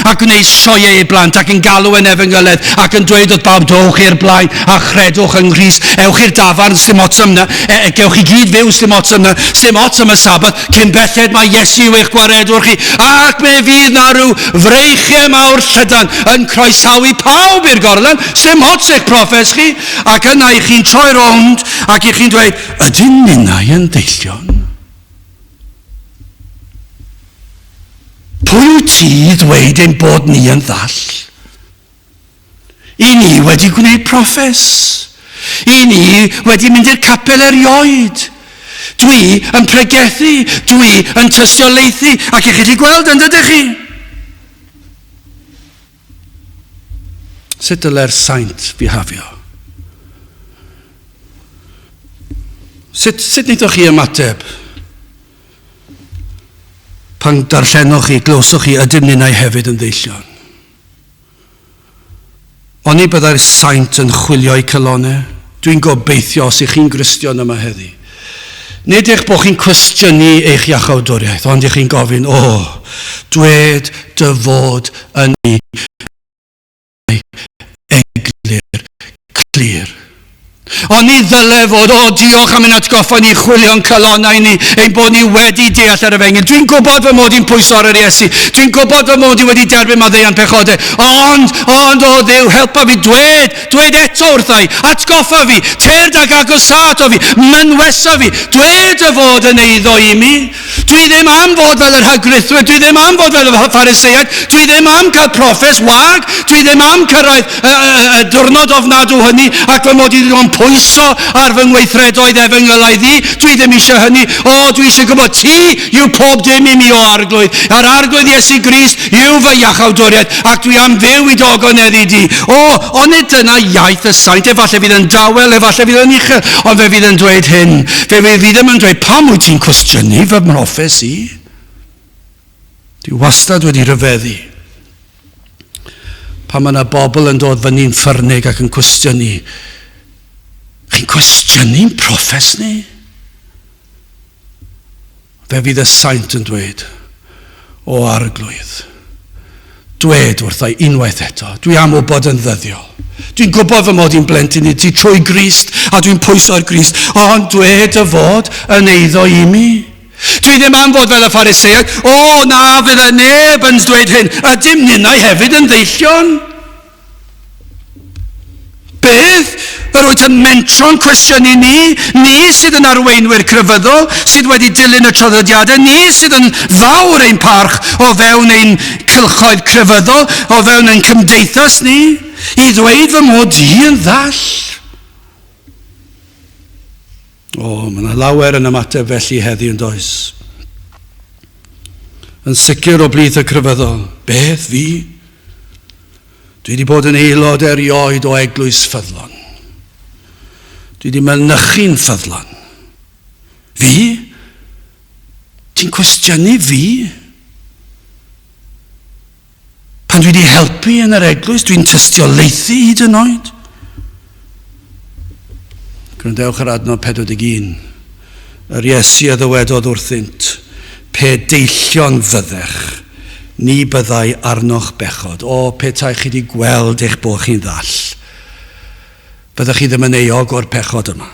[SPEAKER 1] A gwneud sioeau i blant ac yn galw yn efengyledd ac yn dweud wrth bawb dowch i'r blaen a chredwch yng Nghrist, ewch i'r dafarn, sdim ots am 'na, e, e, gewch chi gyd fyw, sdim ots am 'na, sdim ots am y Sabbath, cyn belled mae Iesu yw eich gwaredwr chi, ac me fydd na rhyw freichiau mawr llydan yn croesawu pawb i'r gorlan, sdim ots eich proffes chi, ac yna i chi'n troi rownd ac i chi'n dweud, ydyn ninnau yn ddeillion? Pwy wyt ti i ddweud ein bod ni yn ddall? I ni wedi gwneud proffes. I ni wedi mynd i'r capel erioed. Dwi yn pregethu, dwi yn tystiolaethu, ac i chi gallu gweld yn dydych chi? Sut dyle'r saint fihafio? Sut, sut wnaethoch chi ymateb? Pan darllenoch chi, glywsoch chi, ydym ninnau hefyd yn ddeillion. Oni byddai'r saint yn chwilio'u calonnau? Dwi'n gobeithio os ych chi'n Gristion yma heddi. Nid eich bod chi'n cwestiynu eich iachawdwriaeth, ond ych chi'n gofyn, o, dwed dy fod yn eglur, clir. Ond ni ddyle fod, o, diolch am ein atgoffa ni, chwilio'n calonnau ni, ein bod ni wedi deall yr efengyl. Dwi'n gwybod fy mod i'n pwyso ar yr Iesu. Dwi'n gwybod fy mod i wedi derbyn maddeuant pechodau. Ond, ond, o Dduw, helpa fi, dwed, dwed eto wrtha i, atgoffa fi, tyrd ag agosâ ato fi, mynwesa fi, dwed dy fod yn eiddo i mi. Dwi ddim am fod fel y rhagrithwyr, dwi ddim am fod fel y Phariseiaid, dwi ddim am cael proffes wag, dwi ddim am cyrraedd y, y, y diwrnod ofnadw hynny ac fy mod i ddim yn pwyso ar fy ngweithredoedd efengylaidd i, dwi ddim eisiau hynny. O, dwi eisiau gwybod ti yw pob dim i mi o Arglwydd. A'r Arglwydd Iesu Grist yw fy iachawdwriaeth ac dwi am fyw i dy ogoneddu di. O, onid dyna iaith y saint? Efallai fydd yn dawel, efallai fydd yn uchel, ond fe fydd yn dweud hyn. Fe fydd ddim yn dweud, pam wyt ti'n cwestiynu fy mhroffes i? Dwi wastad wedi rhyfeddu pan mae yna bobl yn dod fyny'n ffyrnig ac yn cwestiynu. Chi'n cwestiynu'n proffes ni? Fe fydd y saint yn dweud, O Arglwydd, dwed wrtha i unwaith eto, dwi am wybod yn ddyddiol. Dwi'n gwybod fy mod i'n blentyn i ti trwy Grist, a dwi'n pwyso ar Grist, ond dwed dy fod yn eiddo i mi. Dwi ddim am fod fel y Phariseaid, o na fydd y neb yn dweud hyn, ydym ninnau hefyd yn ddeillion? Beth? Yr wyt yn mentro'n cwestiynu ni? Ni sydd yn arweinwyr crefyddol, sydd wedi dilyn y traddodiadau, ni sydd yn fawr ein parch o fewn ein cylchoedd crefyddol, o fewn ein cymdeithas ni, i ddweud fy mod i yn ddall. O, mae yna lawer yn ymateb felly heddi yn does. Yn sicr o blith y crefyddol, beth fi? Dwi wedi bod yn aelod erioed o eglwys ffyddlon. Dwi wedi mynychu'n ffyddlon. Fi? Ti'n cwestiynu fi? Pan dwi wedi helpu yn yr eglwys, dwi'n tystiolaethu hyd yn oed. Gwrandewch ar adnod 41. Yr Iesu a ddywedodd wrthynt, pe deillion fyddech, ni byddai arnoch bechod. O, petai chi wedi gweld eich bod chi'n ddall. Byddech chi ddim yn euog o'r pechod yma.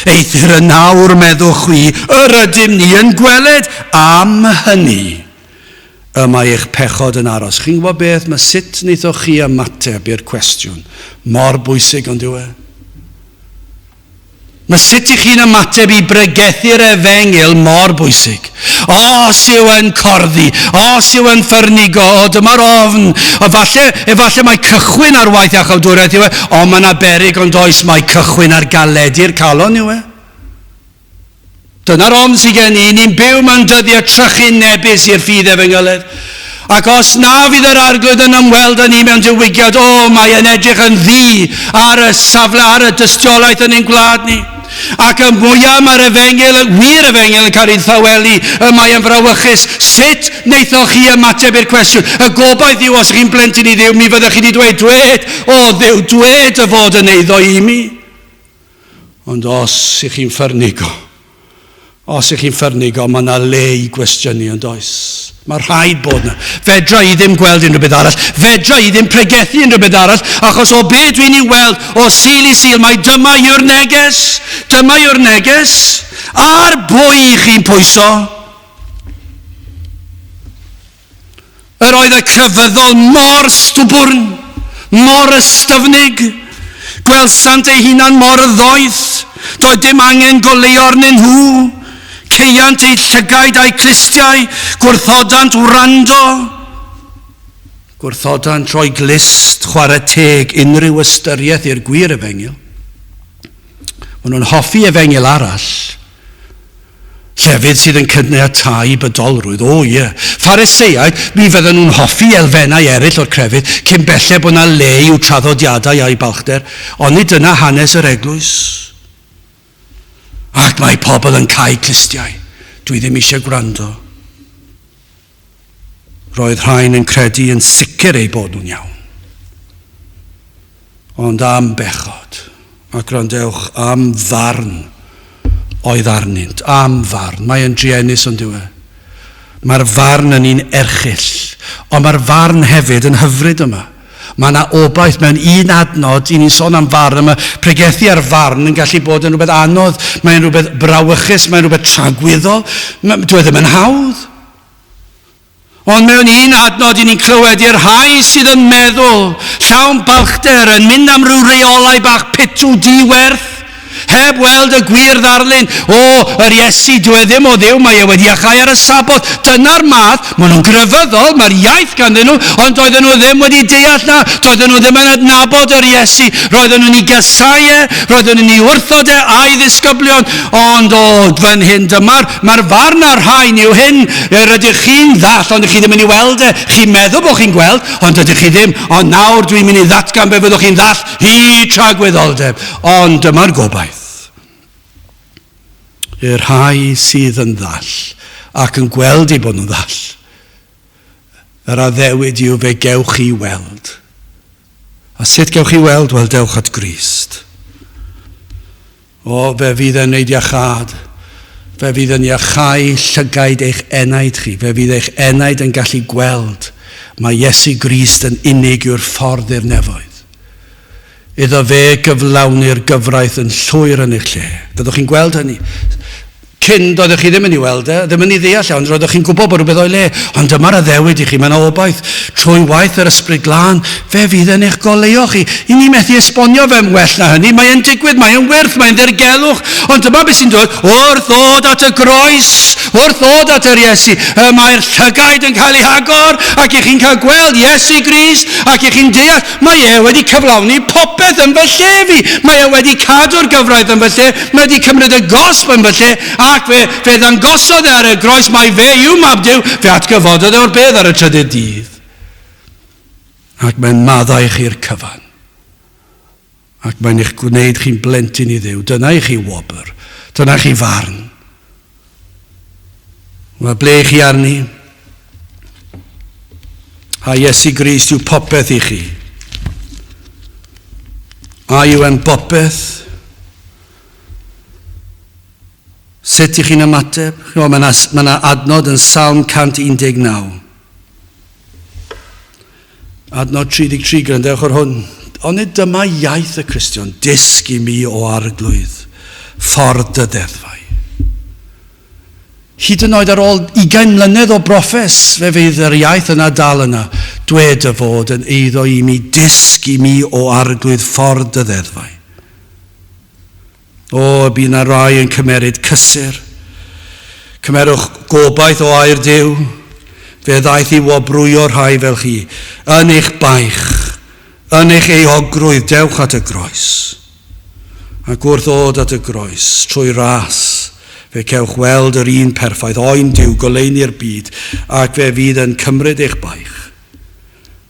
[SPEAKER 1] Eithr yn awr, meddwch chwi, yr ydym ni yn gweled am hynny y mae eich pechod yn aros. Chi'n gwybod beth? Mae sut wnaethoch chi ymateb i'r cwestiwn mor bwysig, ond yw e? Mae sut i chi'n ymateb i bregethu'r efengyl mor bwysig. Os yw yn corddi, os yw yn ffyrnigo, o dyma'r ofn. O falle, efallai mae cychwyn ar waith iachawdwriaeth yw e, ond mae yna berig ond oes, mae cychwyn ar galedu'r calon yw e. Dyna'r ofn sydd gen i, ni'n byw mewn dyddiau trychinebus i'r ffydd efengylaidd. Ac os na fydd yr Arglwydd yn ymweld â ni mewn diwygiad, o, mae yn edrych yn ddu ar y safle, ar y dystiolaeth yn ein gwlad ni. Ac y mwyaf mae'r efengyl, y wir efengyl yn cael ei thawelu, y mae yn frawychus. Sut wnaethoch chi ymateb i'r cwestiwn? Y gobaith yw os chi'n blentyn i Dduw, mi fyddech chi wedi dweud, dwed, o Dduw, dwed dy fod yn eiddo i mi. Ond os ych chi'n ffyrnigo, os ych chi'n ffyrnigo, mae yna le i gwestiynu yn does. Mae rhaid bod yna. Fedra i ddim gweld unrhyw beth arall. Fedra i ddim pregethu unrhyw beth arall, achos o be dwi'n ei weld, o Sul i Sul, mae dyma yw'r neges. Dyma yw'r neges. Ar bwy i chi'n pwyso? Yr oedd y crefyddol mor stwbwrn, mor ystyfnig, gwelsant eu hunan mor ddoeth, doedd dim angen goleuo arnyn nhw. Ceuant eu llygaid a'u clustiau, gwrthodant wrando. Gwrthodant roi glust chwarae teg unrhyw ystyriaeth i'r gwir efengyl. Maen nhw'n hoffi efengyl arall, llefydd sydd yn caniatáu bydolrwydd. O ie, Phariseaid, mi fydden nhw'n hoffi elfennau eraill o'r crefydd cyn belled bod 'na le i'w traddodiadau a'u balchder, ond nid dyna hanes yr eglwys. Ac mae pobl yn cau clustiau. Dwi ddim eisiau gwrando. Roedd rhain yn credu yn sicr eu bod nhw'n iawn. Ond am bechod, a gwrandewch, am farn oedd arnynt, am farn. Mae yn druenus ond yw e. Mae'r farn yn un erchyll, ond mae'r farn hefyd yn hyfryd yma. Mae yna obaith mewn un adnod, i ni'n sôn am farn, mae pregethu ar farn yn gallu bod yn rhywbeth anodd, mae'n rhywbeth brawychus, mae'n rhywbeth tragwyddol, dyw e ddim yn hawdd. Ond mewn un adnod i ni'n clywed i'r rhai sydd yn meddwl, llawn balchder, yn mynd am ryw reolau bach pitw di-werth, heb weld y gwir ddarlun, o, yr Iesu, dyw e ddim o Dduw, mae e wedi iachau ar y Saboth. Dyna'r math, maen nhw'n grefyddol, mae'r iaith ganddyn nhw, ond doedden nhw ddim wedi deall na, doedden nhw ddim yn adnabod yr Iesu, roedden nhw'n ei gasau e, roedden nhw'n ei wrthod e a'i ddisgyblion, ond o, fan hyn dyma'r Mae'r farn ar rhain yw hyn, rydych chi'n ddall, ond chi ddim yn ei weld e. Chi'n meddwl bod chi'n gweld, ond dydych chi ddim. Ond nawr dwi'n mynd i ddatgan be fyddwch chi'n ddall hyd tragwyddoldeb. Ond dyma'r gobaith. I'r rhai sydd yn ddall ac yn gweld eu bod nhw'n ddall, yr addewid yw fe gewch chi weld. A sut gewch chi weld? Wel, dewch at Grist. O, fe fydd e'n wneud iachâd. Fe fydd yn iachau llygaid eich enaid chi. Fe fydd eich enaid yn gallu gweld mai Iesu Grist yn unig yw'r ffordd i'r nefoedd. Iddo fe gyflawni'r gyfraith yn llwyr yn eich lle. Fyddwch chi'n gweld hynny. Cyn, doeddech chi ddim yn ei weld e, ddim yn ei ddeall e, ond roeddech chi'n gwybod bod rhywbeth o'i le. Ond dyma'r addewid i chi, mae yna obaith. Trwy waith yr Ysbryd Glân, fe fydd yn eich goleuo chi. I ni methu esbonio fe'n well na hynny. Mae e'n digwydd, mae e'n wyrth, mae e'n ddirgelwch. Ond dyma beth sy'n dod, wrth ddod at y groes, wrth ddod at yr Iesu, y mae'r llygaid yn cael eu hagor, ac i chi'n cael gweld Iesu Grist, ac i chi'n deall, Mae e wedi cyflawni popeth yn fy lle fi. Mae e wedi cadw'r gyfraith yn fy lle. Mae wedi cymryd y gosb yn fy lle. Ac fe, fe ddangosodd e ar y groes mai fe yw Mab Duw. Fe atgyfododd e o'r bedd ar y trydydd dydd. Ac mae'n maddau chi'r cyfan. Ac mae'n eich gwneud chi'n blentyn i Dduw. Dyna i chi wobr. Dyna i chi farn. Mae ble i chi arni? A Iesu Grist yw popeth i chi. A yw e'n bopeth? Sut i chi'n ymateb? Mae yna ma adnod yn Salm 119. Adnod 33, gwrandewch ar hwn. Onid dyma iaith y Cristion, dysg i mi o arglwydd, ffordd dy ddeddfau. Hyd yn oed ar ôl ugain mlynedd o broffes, fe fydd yr iaith yna dal yna. Dwed dy fod yn eiddo i mi, dysg i mi o arglwydd ffordd dy ddeddfau. O, y bydd 'na rai yn cymeryd cysur. Cymerwch gobaith o air Duw. Fe ddaeth i wobrwyo rhai fel chi. Yn eich baich, yn eich euogrwydd, dewch at y groes. Ac wrth ddod at y groes, trwy ras, fe cewch weld yr un perffaith, oen Duw, goleuni'r byd, ac fe fydd yn cymryd eich baich.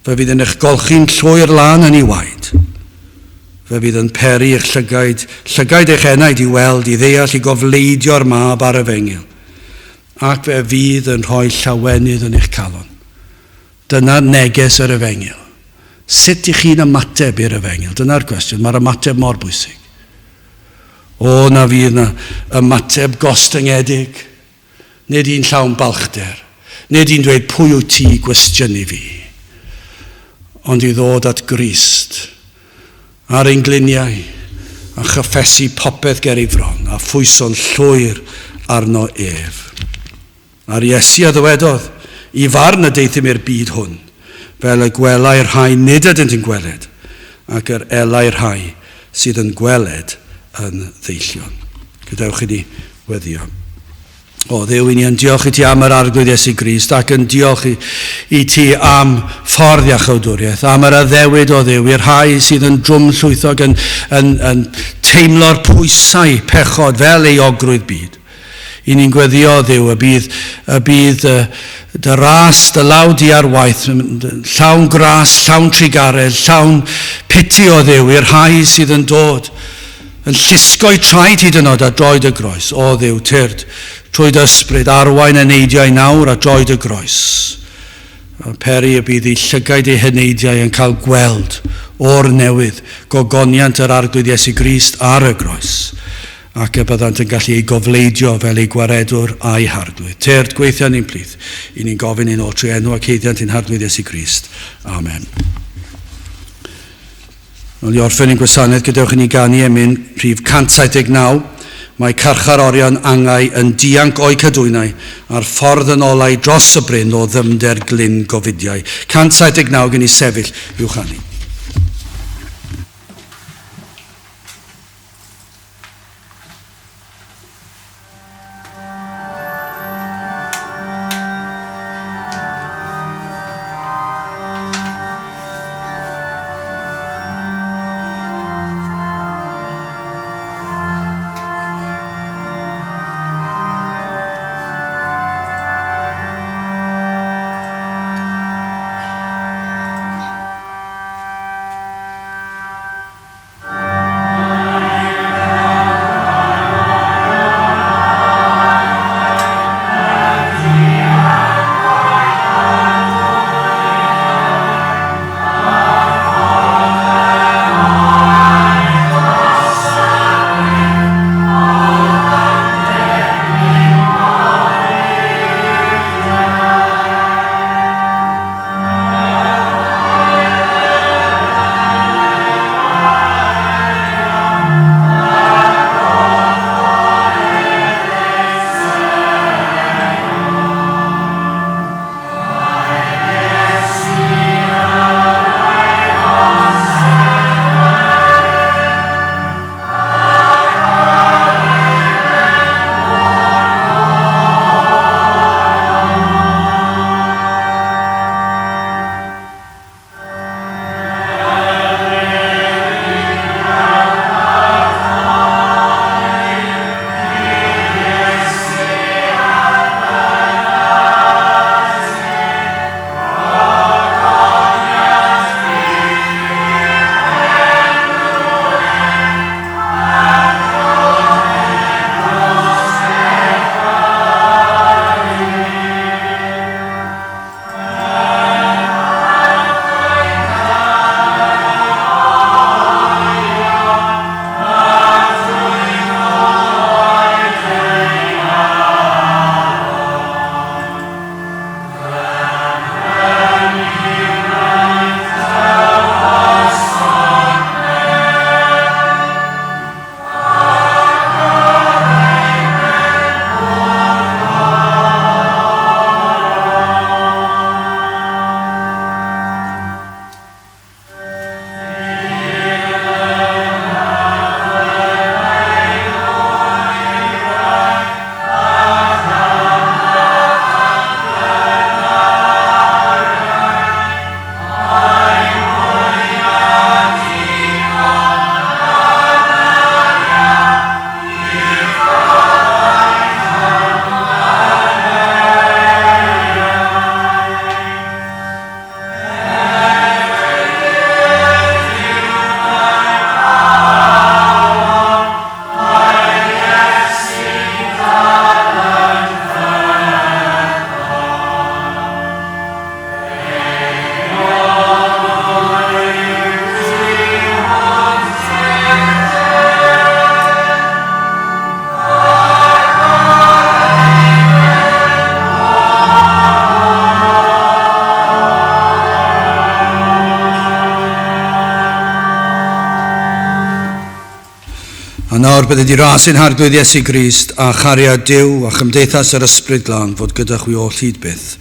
[SPEAKER 1] Fe fydd yn eich golchi'n llwyr lân yn ei waed. Fe fydd yn peri eich llygaid, llygaid eich enaid i weld, i ddeall, i gofleidio'r mab a'r efengyl. Ac fe fydd yn rhoi llawenydd yn eich calon. Dyna neges yr efengyl. Sut i chi'n ymateb i'r efengyl? Dyna'r cwestiwn. Mae'r ymateb mor bwysig. O, na fydd na ymateb gostyngedig. Nid un llawn balchder, nid un dweud pwy wyt ti i gwestiynu fi, ond i ddod at Grist ar ein gliniau a chyffesu popeth ger ei fron a phwyso'n llwyr arno ef. A'r Iesu a ddywedodd, I farn y deuthum i'r byd hwn, fel y gwelai'r rhai nid ydynt yn gweled, ac yr elai'r rhai sydd yn gweled yn ddeillion. Gadewch i ni weddio. O Dduw, i ni yn diolch i ti am yr Arglwydd Iesu Grist ac yn diolch i, i ti am ffordd iachawdwriaeth, am yr addewid o Dduw i'r rhai sydd yn drwm llwythog yn, yn, yn teimlo'r pwysau pechod fel euogrwydd byd. I ni'n gweddio, Dduw, y bydd, y bydd dy, dy ras, dy law di ar waith, llawn gras, llawn trugaredd, llawn piti o Dduw i'r rhai sydd yn dod Yn llusgo'u traed hyd yn oed ar droed y groes. O Dduw, tyrd, trwy dy ysbryd, arwain eneidiau nawr at droed y groes. A peri y bydd eu llygaid eu heneidiau yn cael gweld o'r newydd gogoniant yr Arglwydd Iesu Grist ar y groes, ac y byddant yn gallu ei gofleidio fel eu Gwaredwr a'u Harglwydd. Tyrd, gweithia ni'n plith, i ni'n gofyn ein oll trwy enw ac haeddiant ein Harglwydd Iesu Grist. Amen. Wel, i orffen ein gwasanaeth, gadewch i ni ganu emyn rhif 179. Mae carcharorion angau yn dianc o'u cadwynau a'r ffordd yn olau dros y bryn o ddyfnder glyn gofidiau. 179 gen i sefyll i'w chanu. A nawr bydde di ras ein Harglwydd Iesu Grist a chariad Duw a chymdeithas yr Ysbryd Glân fod gyda chwi oll hyd byth.